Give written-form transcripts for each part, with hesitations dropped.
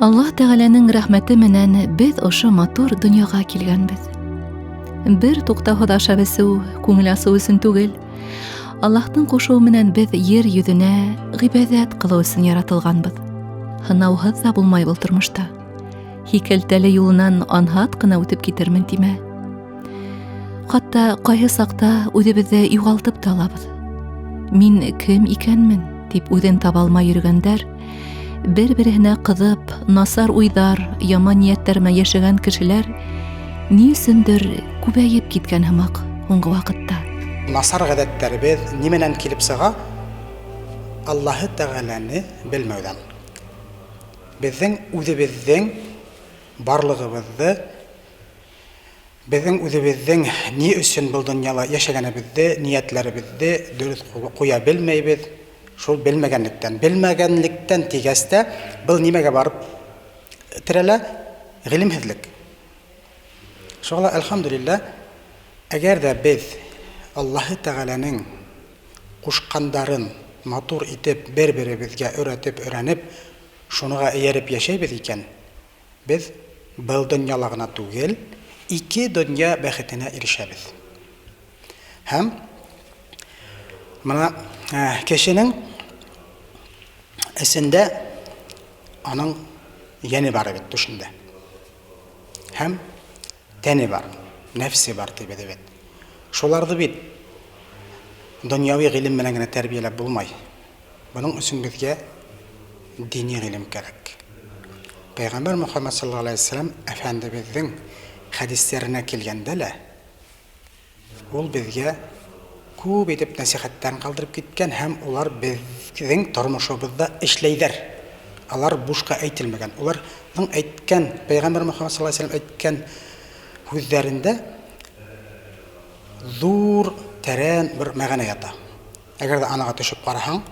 Аллаһ Тәғәләнең рәхмәте менән беҙ ошо матур донъяға килгәнбеҙ. Бер туҡтауһыҙ ашап эсеү, күңел асыу өсөн түгел. Аллаһтың ҡушыуы менән беҙ ер йөҙөнә ғибәҙәт ҡылыу өсөн яратылғанбыҙ. Һынауһыҙ ҙа булмай был тормошта. Һикәлтәле юлынан анһат ҡына үтеп китермен тимә. Хатта ҡайһы саҡта үҙебеҙҙе юғалтып та алабыҙ. Мин кем икәнмен тип үҙен таба алмай йөрөгәндәр, бер-береһенә ҡыҙып, насар уйҙар, яман ниәттәр менән йәшәгән кешеләр ни өсөндөр күбәйеп киткән һымаҡ һуңғы ваҡытта. Насар ғәҙәттәребеҙ нимәнән килеп сыға? Аллаһы Тәғәләне белмәүҙән. Беҙҙең үҙебеҙҙең барлығыбыҙҙы, Беҙҙең үҙебеҙҙең ни өсөн был донъяла йәшәгәнебеҙҙе, ниәтләребеҙҙе дөрөҫ ҡуя белмәйбеҙ. Шул белмәгәнлектән. Белмәгәнлектән тигәс тә, был нимәгә барып терәлә? Ғилемһеҙлек. Шуға ла, әлхәмдүлилләһ, әгәр ҙә беҙ Аллаһы Тәғәләнең ҡушҡандарын матур итеп бер-беребеҙгә өйрәтеп, өйрәнеп, шуныға эйәреп йәшәйбеҙ икән, Без был дөньяла гына түгел, ике дөнья бәхетенә ирешәбез. Һәм мына кешенең эсендә аның йәне бар бит түшендә. Һәм тәне бар, нәфсе бар дибез бит. Шуларҙы бит дөньяви гыйлем менән генә тәрбиәләп булмай. Моның өчен безгә дини гыйлем кәрәк. Пәйгамбәр Мөхәммәд саллаллаһу алейһи вәсәләм әфәндебезнең хәдисләренә килгәндә лә, ул безгә күп итеп нәсихәттәрен калдырып киткән һәм улар безнең тормышыбызда эшләйҙәр. Алар бушка әйтелмәгән. Уларның әйткән, Пәйгамбәр Мөхәммәд саллаллаһу алейһи вәсәләм әйткән һүҙҙәрендә зур, тәрән бер мәғәнә ята. Әгәр дә анаға төшөп ҡараһаң,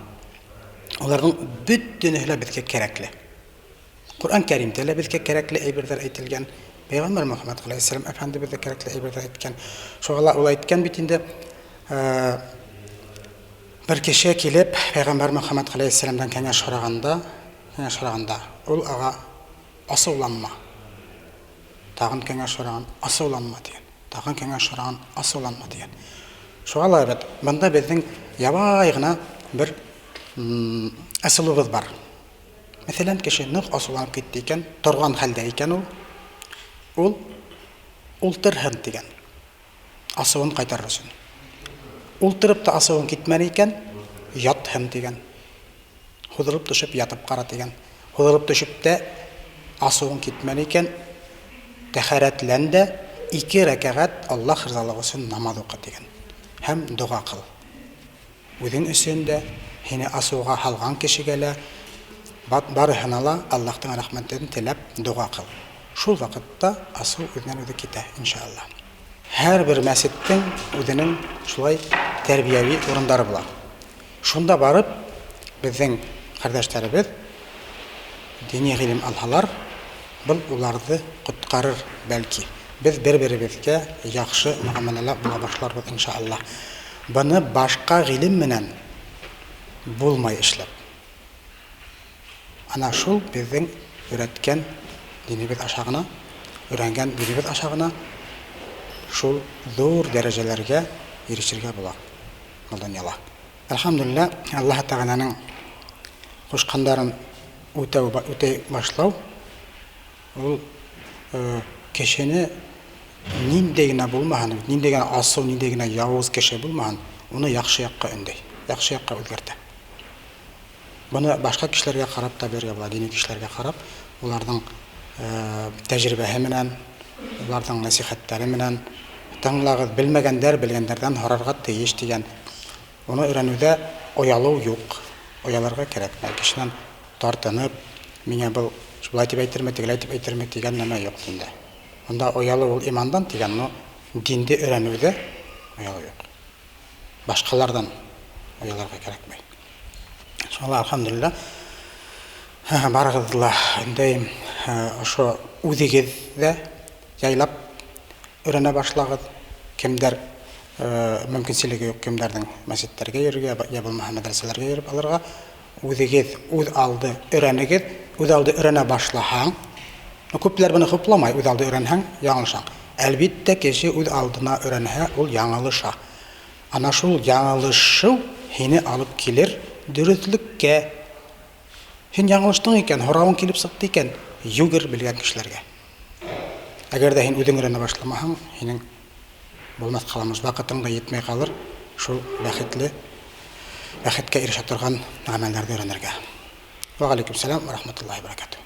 уларның бөтөнөһө лә беҙгә кәрәкле. Ҡөрьән Кәримдә лә беҙгә кәрәкле әйберҙәр әйтелгән. Пәйғәмбәр Мөхәммәд ғәләйһиссәлам әфәндебеҙ ҙә кәрәкле әйберҙәр әйткән. Шуға ла ул әйткән бит инде, бер кеше килеп Пәйғәмбәр Мөхәммәд ғәләйһиссәламдан кәңәш һорағанда, кәңәш һорағанда, ул ага асыуланма. Тагын кәңәш сораган, асыуланма дигән. Тагын кәңәш сораган, асыуланма дигән. Шуға ла бит бында безнең ябай гына бер ысулыбыз бар. Мәсәлән, кеше нык асыуланып китте икән, торган хәлдә икән ул, ул ултырһын дигән. Асыуын кайтарыр өчен. Ултырып та асыуың китмәне икән, ятһын дигән. Һуҙылып төшөп ятып ҡара дигән. Һуҙылып төшөп тә асыуың китмәне икән, тәһарәтлән дә ике рәкәгать Аллаһ ризалыгы өчен намаз укы дигән. Һәм дога кыл. Үзең өчен дә, һине асыуга һалган кешегә лә, барыһына ла Аллаһтың рәхмәтен теләп дога кыл. Шул вакытта асыу үзеннән-үзе китә, иншаллаһ. Һәрбер мәсеттең үзенең шулай тәрбияви урындары була. Шунда барып, безнең кардәшләребез дини гыйлем алһалар, был уларҙы коткарыр, бәлки. Без бер-беребеҙгә яҡшы мөгамәләлә була башларбыҙ, иншааллаһ. Быны башҡа гыйлем менән булмай эшләп. Ана шул беҙҙең өйрәткән динебеҙ аша ғына, өйрәнгән динебеҙ аша ғына шул ҙур дәрәжәләргә ирешергә була был донъяла. Әлхәмдүлилләһ, Аллаһы Тәғәләнең ҡушҡандарын үтәү, үтәй башлау, ул кешене ниндәй генә булмаһын, ниндәй генә асыу, ниндәй генә яуыз кеше булмаһын, уны яҡшы яҡҡа өндәй, яҡшы яҡҡа үҙгәртә. Быны башҡа кешеләргә ҡарап та белергә була, дини кешеләргә ҡарап, уларҙың тәжрибәһе менән, уларҙың нәсихәттәре менән тыңлағыҙ, белмәгәндәр белгәндәрҙән һорарға тейеш тигән. Уны өйрәнеүҙә оялыу юҡ, оялырға кәрәкмәй. Кешенән тартынып, миңә был шулай тип әйтерме, тегеләй тип әйтерме тигән нәмә юк диндә. Монда оялыу ул имандан тигән, но динде өйрәнеүҙә оялыу юк. Башҡаларҙан оялырға кәрәкмәй. Шуңа ла, әлхәмдүлилләһ, барығыҙҙы ла өндәйем, ошо үҙегеҙ ҙә яйлап өйрәнә башлағыҙ. Кемдәр мөмкинселеге юҡ, кемдәрҙең мәсеттәргә йөрергә, йә булмаһа мәҙрәсәләргә йөрөп алырға, үҙегеҙ үҙ алды өйрәнегеҙ. Үҙ алды өйрәнә башлаһаң, ну, күпләр быны хупламай, үҙ алды өйрәнһәң, яңылышаң. Әлбиттә, кеше үҙ алдына өйрәнһә, ул яңылыша. Ана шул яңылышыу һине алып килер дөрөҫлөккә. Һин яңылыштың икән, һорауың килеп сыҡты икән, йүгер белгән кешеләргә. Әгәр ҙә һин үҙең өйрәнә башламаһаң, һинең булмаҫ ҡаламыш, ваҡытың да етмәй ҡалыр шул бәхетле бәхеткә ирешә торған ғәмәлләрҙе өйрәнергә. Ва алейкум сәлам ва рахматуллахи ва баракатуһ.